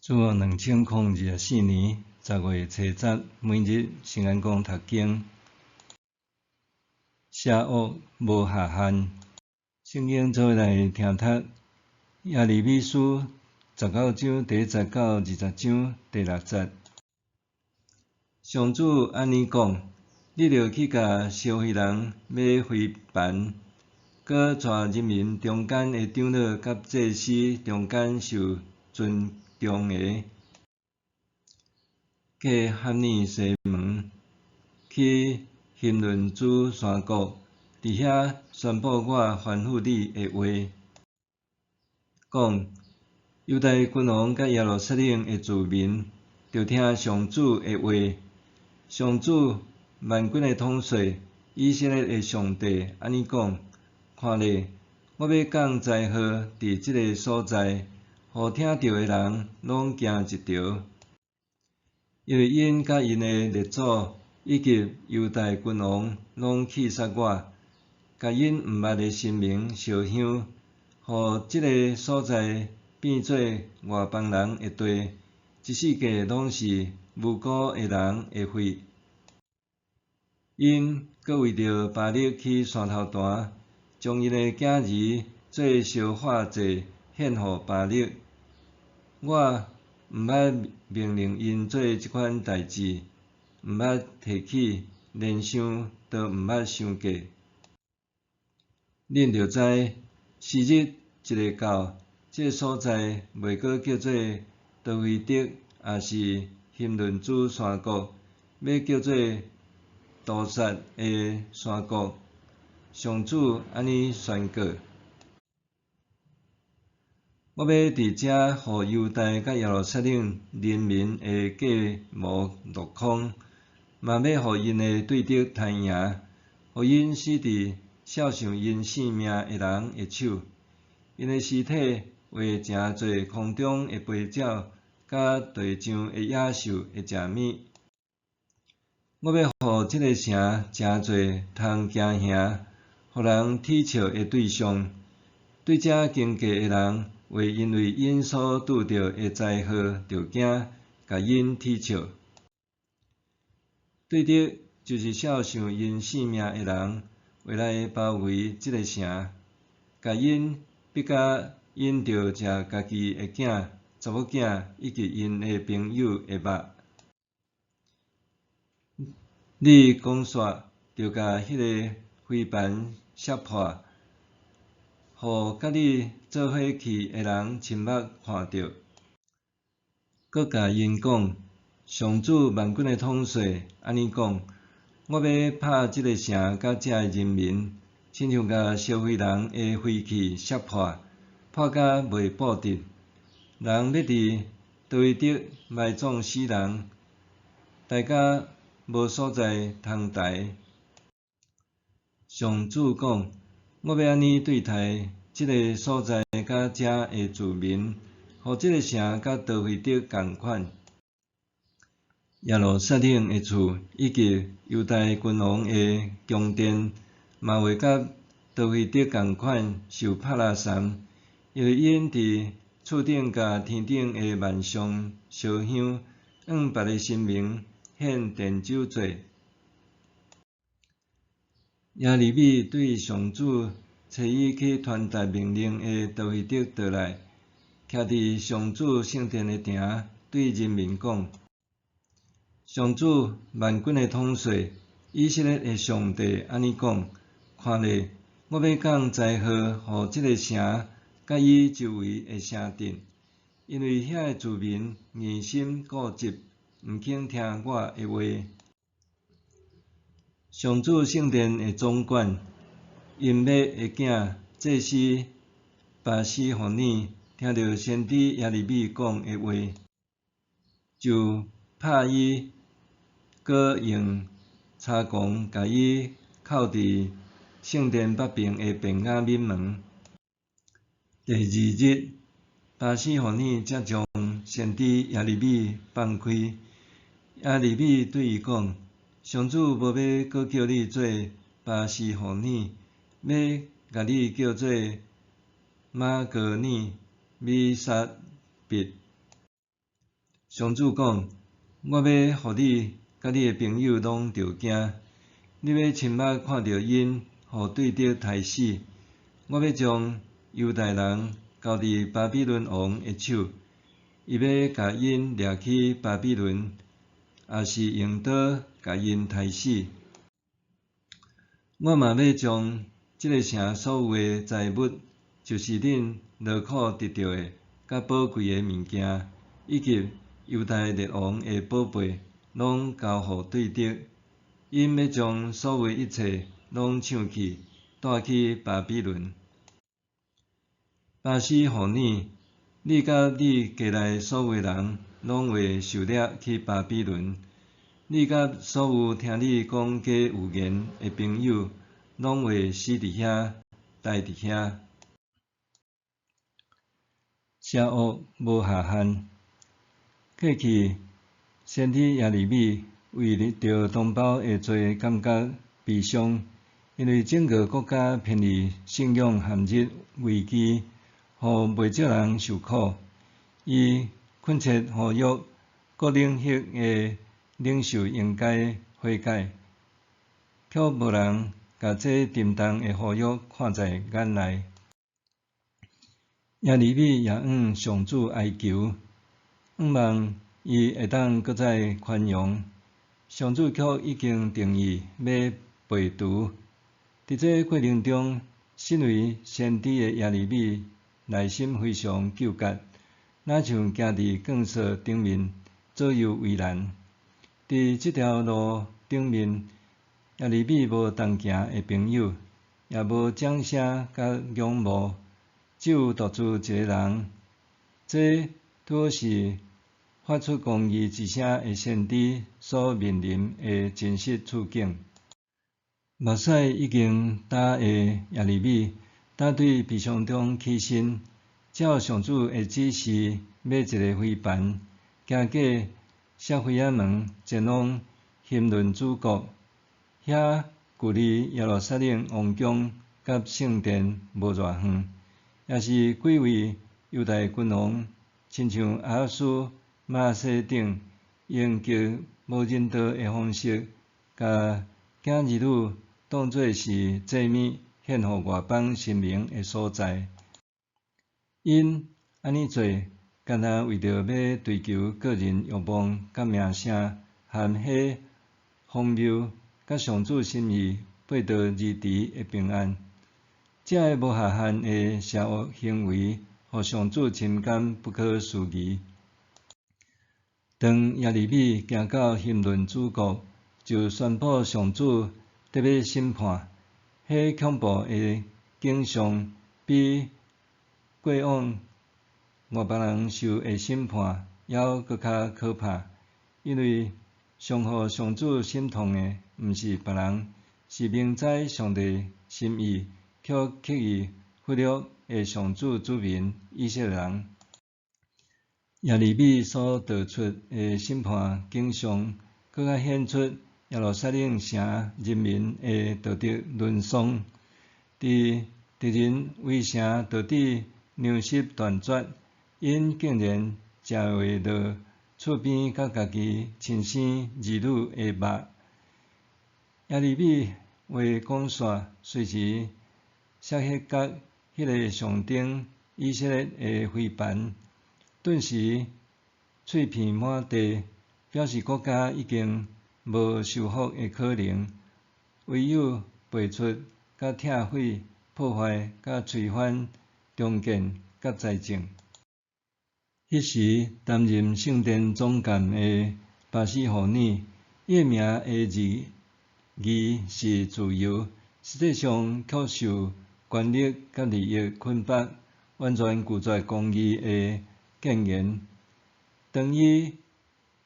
主後2024年10月初十，每日聖安講讀經，邪惡無下限。聖經做伙來聽讀耶利米書19章第一節到20章第六節。上主按呢講：你著去共消費人買飛盤，閣帶人民中間的長老佮祭司中間受尊重的，過哈尼西門去欣嫩子山谷，佇遐宣布我吩咐你的話，講：猶大君王佮耶路撒冷的住民，著聽上主的話。上主萬軍的統帥，以色列的上帝按呢講：看咧，我欲降災禍佇這个所在，予聽著的人攏驚一趒，因為𪜶佮𪜶的列祖以及猶大君王攏棄殺我，共𪜶毋捌的神明燒香，予這个所在變做外邦人的地，一四界攏是無辜的人的血。𪜶閣為著巴力起山頭壇，將𪜶的囝兒做燒化祭獻予巴力。我毋捌命令𪜶做這款代誌，毋捌提起，連想都毋捌想過。恁著知，時日一下到，這个所在袂閣叫做陀斐特，抑是欣嫩子山谷，欲叫做屠殺的山谷。上主按呢宣告：我欲佇遮予猶大佮耶路撒冷人民的計謀落空，嘛欲予𪜶的對敵刣贏，予𪜶死佇肖想𪜶性命的人的手。𪜶的屍體會成做空中的飛鳥，佮地上的野獸的食物。我欲予這个城成做通驚嚇、予人恥笑的對象。對遮經過的人，會因為𪜶所拄著的災禍著驚，共𪜶恥笑。對敵就是肖想𪜶性命的人，會來包圍這个城，共𪜶逼甲𪜶著食家己的囝、查某囝以及𪜶的朋友的肉。你講煞，著共彼个飛盤摔破，予佮你做伙去的人親目看著。閣共𪜶講：上主萬軍的統帥按呢講：我欲拍這个城佮遮的人民，親像共燒毀人的飛器摔破，破甲袂補得。人欲佇陀斐特埋葬死人，大甲無所在通刣。上主講：我欲按呢對待這个所在佮遮的住民，予這个城佮陀斐特仝款。耶路撒冷的厝以及猶大君王的宮殿，嘛會佮陀斐特仝款受拍垃圾，因為𪜶佇厝頂佮天頂的萬象燒香，向別个神明獻奠酒祭。耶利米對上主差伊去傳達命令的陀斐特倒來，徛佇上主聖殿的埕，對人民講：上主萬軍的統帥，以色列的上帝按呢講：看咧，我欲降災禍予這个城，佮伊周圍的城鎮，因為遐的住民硬心固執，毋肯聽我的話。上主聖殿的總管音麥的囝祭司巴斯戶珥聽著先知耶利米講的話，就拍伊，閣用柴摃共伊銬佇聖殿北爿的便雅憫門。第二日，巴斯戶珥才將先知耶利米放開。耶利米對伊講：上主無欲閣叫你做巴斯戶珥，欲共你叫做瑪歌爾米撒筆。上主講：我欲予你佮你的朋友攏著驚，你欲親目看著𪜶予對敵刣死。我欲將猶大人交佇巴比倫王的手，伊欲共𪜶掠去巴比倫，抑是用刀共𪜶刣死。我嘛欲將這个城所有的財物，就是恁勞苦得著的佮寶貴的物件，以及猶大列王的寶貝，攏交予對敵。𪜶欲將所有一切攏搶去，帶去巴比倫。巴斯戶珥，你佮你家內所有人，攏會受掠去巴比倫。你佮所有聽你講假預言的朋友，攏會死佇遐，待佇遐。邪惡無下限。過去，先知耶利米為著同胞的罪感覺悲傷，因為整個國家瀕佇信仰陷入危機，予袂少人受苦。伊懇切呼籲各領域的領袖應該悔改，卻無人共這沉重的呼籲看在眼內。耶利米也向上主哀求，向望伊會當閣再寬容，上主卻已經定意欲廢除。佇這過程中，身為先知的耶利米內心非常糾結，若像行佇鋼索頂面，左右為難。佇這條路頂面，耶利米無同行的朋友，也無掌聲佮仰慕，只有獨自一个人。這拄好是發出公義之聲的先知所面臨的真實處境。目屎已經焦的耶利米，膽對悲傷中起身，照上主的指示買一个飛盤，行過錫菲亞門，前往欣崙主國。遐距離耶路撒冷王宮佮聖殿無偌遠，也是幾位猶大君王，親像亞哈斯、瑪拿西等，用極無人道的方式，共囝兒女當做是祭物獻予外邦神明的所在。𪜶按呢做，干焦為著欲追求個人欲望佮名聲，和彼荒謬佮上主心意背道而馳的平安。這个無下限的邪惡行為，予上主深感不可思議。當耶利米行到欣崙主國，就宣布上主得欲審判，彼恐怖的景象比過往外邦人受的審判猶閣較可怕，因為上予上主心痛的，毋是別人，是明知上帝心意，卻刻意忽略的上主子民以色列人。耶利米所道出的審判景象，閣較顯出耶路撒冷城人民的道德淪喪。佇敵人圍城導致糧食斷絕，𪜶竟然食袂落厝邊佮家己親生兒女的肉。耶利米話講煞，隨時摔彼角彼个象徵以色列的飛盤，頓時碎片滿地，表示國家已經無修復的可能，唯有拔出、佮拆毀、破壞、佮推翻重建佮栽種。彼時擔任聖殿總監的巴斯戶珥，伊的名的字義是自由，實際上卻受權力佮利益捆綁，完全拒絕公義的建言。當伊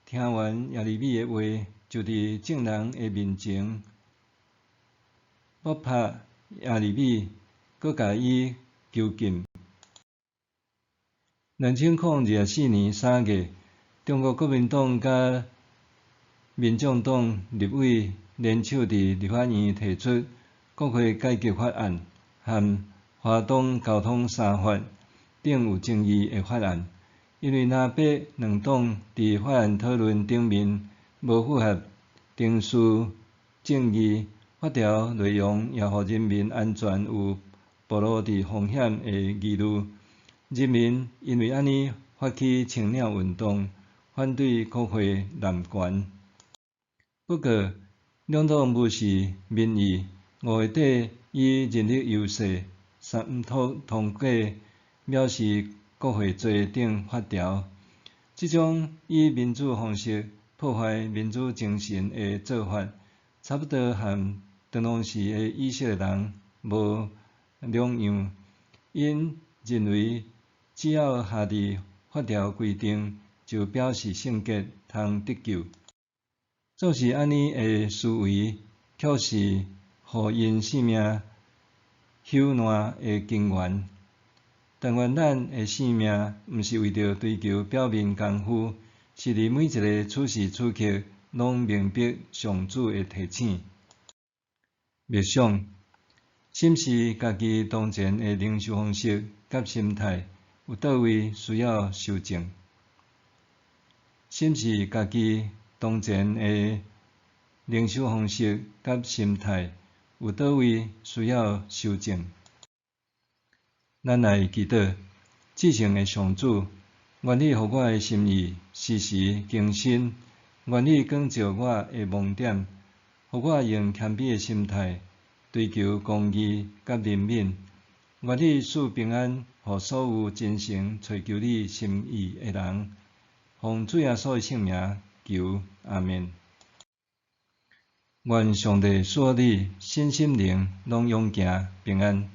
聽完耶利米的話，就佇眾人的面前，剝拍耶利米，閣共伊囚禁。2024年3月，中國國民黨佮民眾黨立委聯手佇立法院提出國會改革法案和華東交通三法等有爭議的法案，因為藍白兩黨佇法案討論頂面無符合程序正義，法條內容也予人民安全有暴露佇風險的疑慮。人民因為按呢發起青鳥運動，反對國會濫權。不過，兩黨無視民意，5月底以人力優勢三通過藐視國會罪等法條。這種以民主方式破壞民主精神的做法，差不多和當時的以色列人無兩樣。𪜶認為只要合佇法條規定，就表示聖潔，通得救。做是按呢的思維，卻是予𪜶性命朽爛的根源。但願咱的生命，毋是為著追求表面功夫，是佇每一个此時此刻，攏明白上主的提醒。默想，審視家己當前的靈修方式佮心態，有佗位需要修正。審視家己當前的靈修方式佮心態，有佗位需要修正。咱來祈禱，至聖的上主，願你予我的心意時時更新，願你光照我的盲點，予我用謙卑的心態追求公義佮憐憫。願你賜平安，予所有真誠揣求你心意的人。奉主耶穌的聖名求，阿們。願上帝賜予你身心靈攏勇健平安。